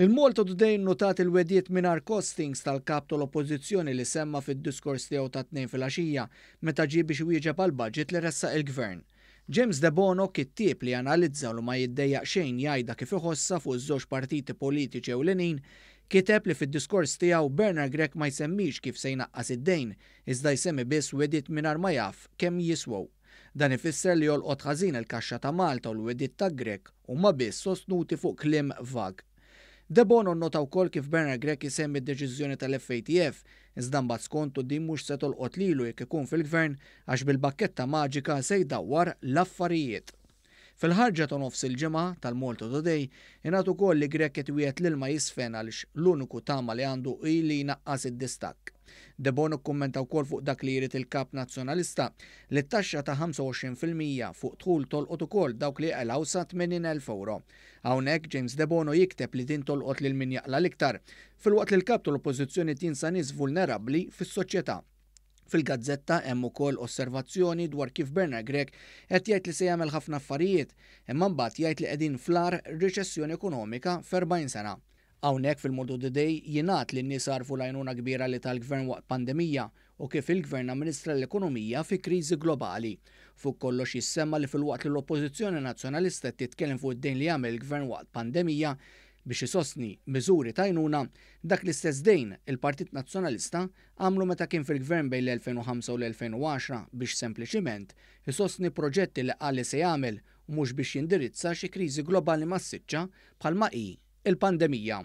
Il-Malta Today nnotat il-wegħdiet mingħajr costings tal-Kap tal-Oppożizzjoni li semma fid-diskors tiegħu tat-Tnejn filgħaxija meta ġie biex iwieġeb għall-budget li ressaq il-Gvern. James Debono, kittieb li janalizza u li ma jiddejjaq xejn jgħidha kif iħossha fuq iż-żewġ partiti politiċi ewlenin, kiteb li fid-diskors tiegħu Bernard Grech ma jsemmix kif se jnaqqas id-dejn iżda jsemmi biss wegħdiet mingħajr ma jaf kemm jiswew. Dan ifisser li jolqot ħażin il-kaxxa ta' Malta u l-wegħdiet ta' Grech huma biss sostnuti fuq kliem vag. Debono nnota wkoll kif Bernard Grech isemmi d-deċiżjoni tal-FATF, iżda mbagħad skontu din mhux se tolqot lilu jekk ikun fil-Gvern għax bil-bakketta maġika se jdawwar l-affarijiet. Fil-ħarġa ta' nofs il-ġimgħa tal-Malta Today ingħad ukoll li Grech qed iwiegħed l-ilma jiżfen għaliex l-uniku tama li għandu hi li jnaqqas id-distakk. Debono kkummenta wkoll fuq dak li jrid il-Kap Nazzjonalista, li t-taxxa ta' 25% fuq dħul tolqot ukoll dawk li jaqilgħu sa 80,000 ewro. Hawnhekk James Debono jikteb li din tolqot lil min jaqla' l-iktar, filwaqt li l-Kap tal-Oppożizzjoni tinsa nies vulnerabbli fis-soċjetà. Fil-gazzetta hemm ukoll osservazzjoni dwar kif Bernard Grech qed jgħid li se jagħmel ħafna affarijiet, imma mbagħad jgħid li qegħdin fl-agħar riċessjoni ekonomika f'40 sena. Hawnhekk fil-Malta Today jingħad li n-nies għarfu l-għajnuna kbira li ta l-Gvern waqt pandemija u kif il-Gvern amministra l-ekonomija fi kriżi globali. Fuq kollox jissemma li filwaqt li l-Oppożizzjoni Nazzjonalista qed titkellem fuq id-dejn li għamel il-Gvern waqt pandemija biex isostni miżuri ta' għajnuna, dak l-istess dejn il-Partit Nazzjonalista għamlu meta kien fil-Gvern bejn l-2005 u l-2010 biex sempliċiment isostni proġetti li qal li se jagħmel u mhux biex jindirizza xi kriżi globali massiċċa bħalma hi l-pandemija.